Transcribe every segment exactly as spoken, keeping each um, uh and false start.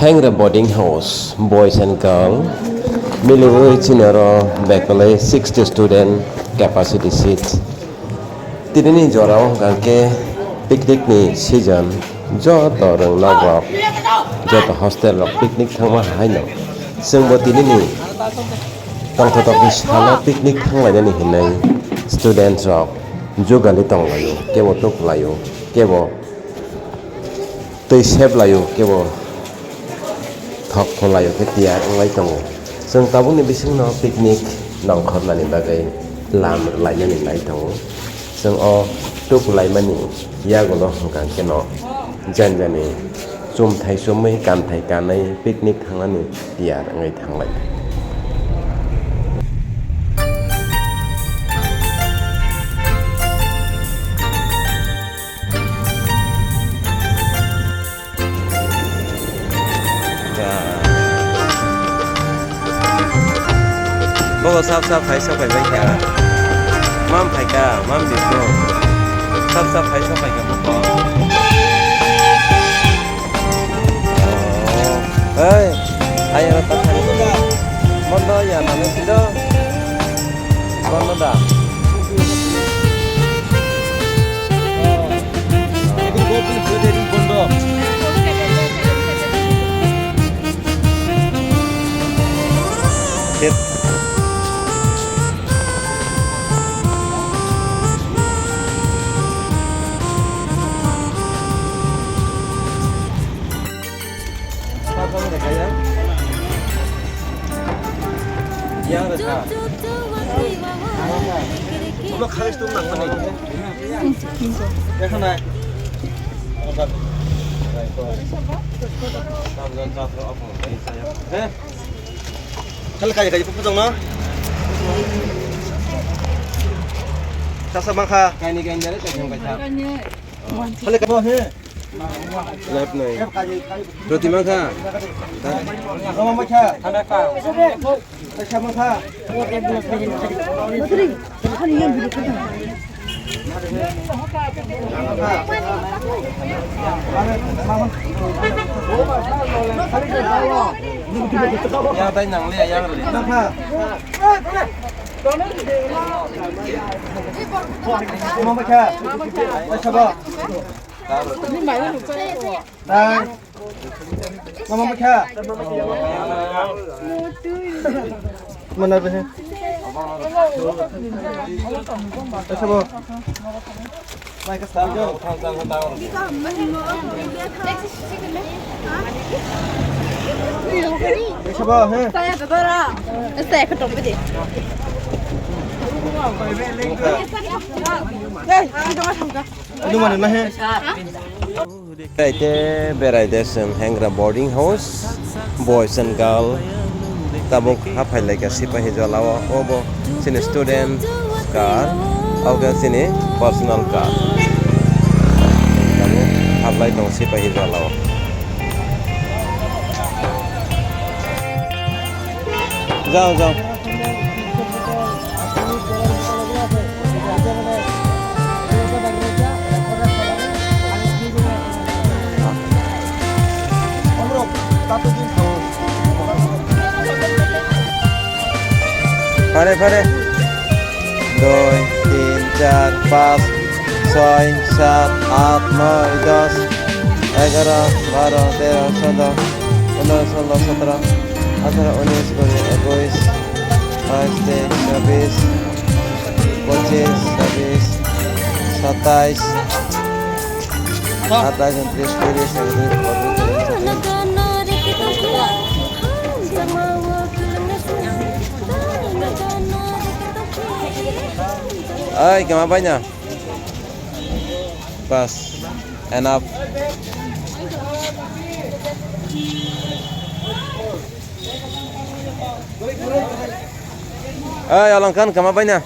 Hengra boarding house, boys and girl, miliwi chini oro bekwlai sixty student capacity seats. Tinini jora o hwnkha khe picnic ni season, joto rwngnok rok, joto hostel rok picnic thangma haino chwngbo tinini tongthokni salo picnic thanglainani hinwi students rok jugali tonglaio, kebo tuklaio, kebo twi sep laio, kebo thok pholaio khe tiyar wnglai tongo. Chwng tabukni bisingno picnic nongkhornani bagwi lam rwlainani nai tongo. Chwng o tuklaimani yagulo hwnkha kheno jani jani chumthai chumwi kanthai kanwi picnic thangnani tiyar wngwi thanglai. Bogo sap sap phai sok phai bai kha. Mam phai kha, mam bismo. Sap sap phai sok phai kha bogo. Ei, ayo ta thani. Bondo ya nang siro. Bondo da. Kali kaji kaji puputong no. Sasa bangkha. Kaini kaini dare kaji kaji. Kali kaji. Left nai. Roti bangkha. Mama bangkha. Kaisa bangkha. Yang tadi nang lihat yang tadi. Mama bwkha. Mana bwkha. Sabo. Mai ka sabo. Sabo, he. Saya ka dora. Saya ka tombe de. Hey, kita mah sama. Anu mana nahe? Beraite beraite chwng Hengra boarding house, boys and girl tabuk haphai laikha Sipahi Jala o, obo chini student car, obo chini personal car. Tabuk hablai tong Sipahi Jala o. Jao, jao. Phare, phare. Dui, tin, char, pas, soi, sat, at, noi, dos, egaro, baro, tero, sodo, pondro, solo, sotro, atharo, unis, kuri, ekuis, bais, teis, chobis, pochis, chobis, satais, atais, untris, tiris, ekatris, botris, tetis, chotris. Ai, kama baina? Bas, enough. Ai, Alang Khan, kama baina?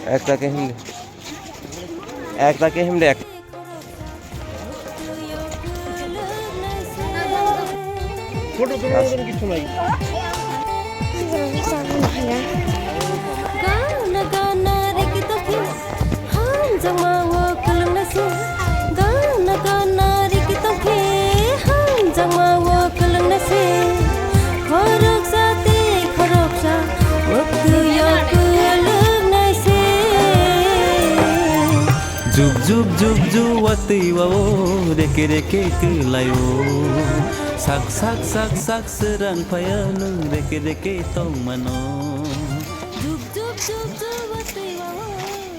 Ekta ke hindi. Ekta ke hindi. Photo tulo, কিছু নাই। Juk juk juk juk watwi wao, reke reke kwlai o. Sak sak sak sak srang phai o, nwng reke reke tong mano. Juk juk juk juk watwi wao,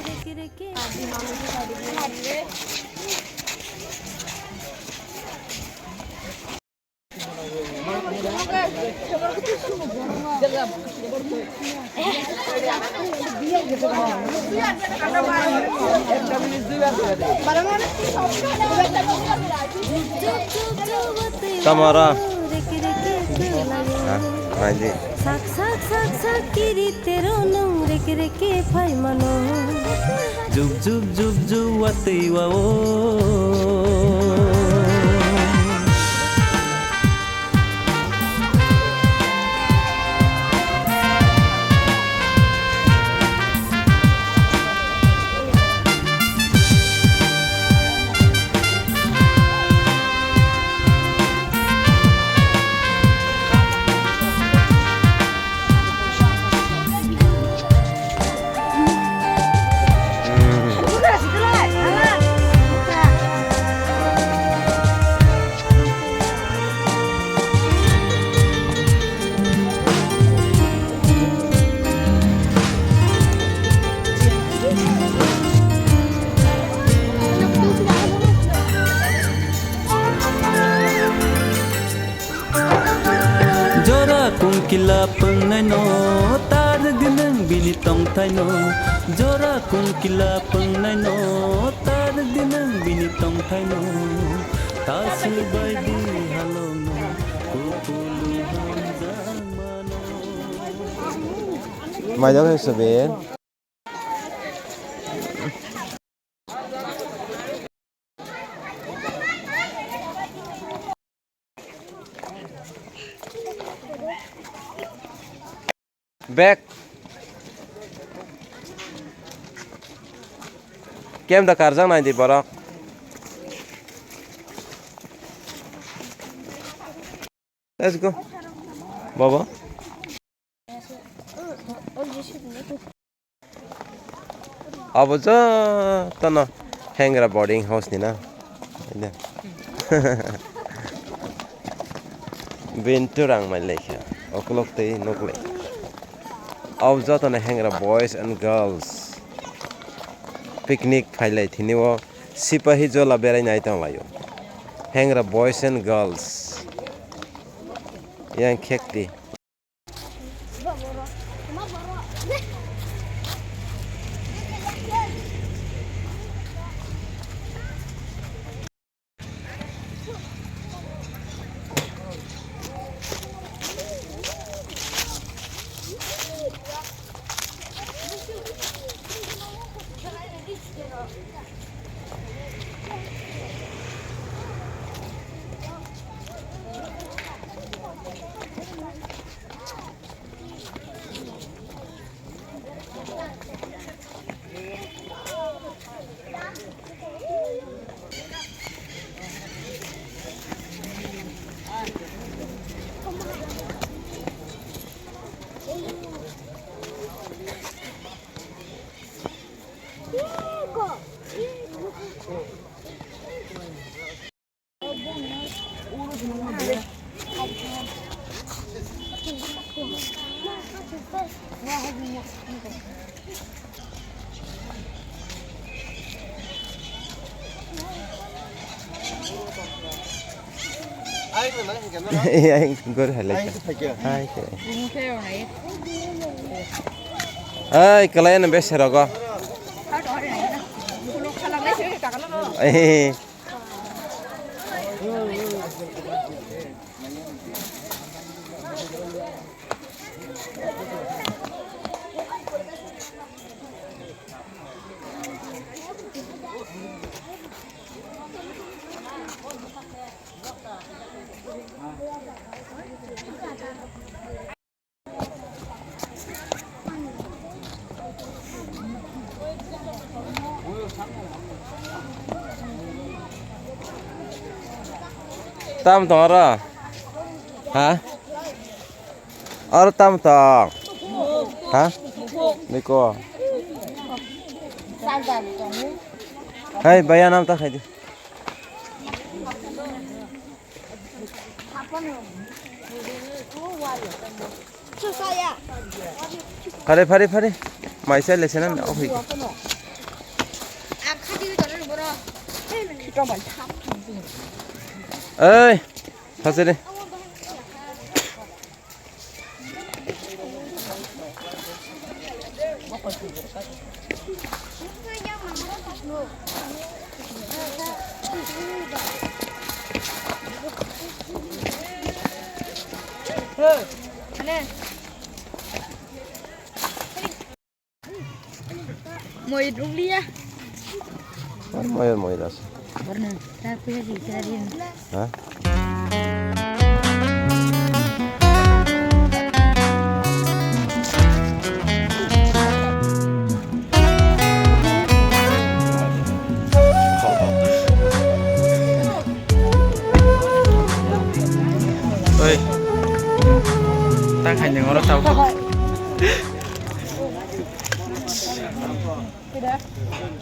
reke reke. Tamara. Ha, naidi. Sak sak sak sak kiri tero nung reke reke phai mano. Juk juk juk juk watwi wao. Jora kungkila pwngnai no, tar gwnang bini tongthai no. Jora kungkila pwngnai no, tar gwnang bini tongthai no. Ta swbai di halong no, kupulu hamjak mano. Maidok hai sobe. Bag. Kem da karjak nai di borok. Let's go. Baba. Abo jotono hengra boarding house ni na. Bintu rang mai lekha. Okolog tei nok le. Abo jotono hengra boys and girls. Picnic phailai thini o Sipahi Jola berai nai tong lai o. Hengra boys and girls. Yang khekti. Ai, gor hai lai. Ai, ke. Ai, kalai na bese rogo. Ai. Tam tong oro? Ha? Oro tam tong? Ha? Niko. Sajak tongo. Hai, baya nam ta khai di. Phare, phare, phare. Mai sai le senan, o hoi. Ei, phase de. Moi rukliya. Ar moyar moyar ase. Borno, ta kuya ji kira din. Ha? Oi. Ta khai nang oro tau.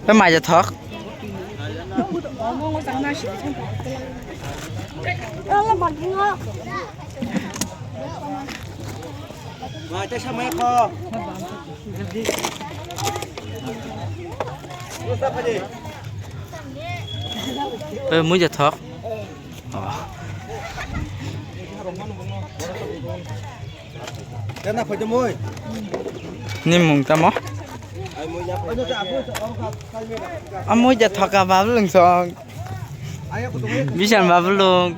Tei mai ja thok. Tei mui ja thok. Oh. Kena phai de moi. Ni mung tamo? Ai moi ya. Amoi ja thoka bablung song. Ai ko to. Bisan bablung.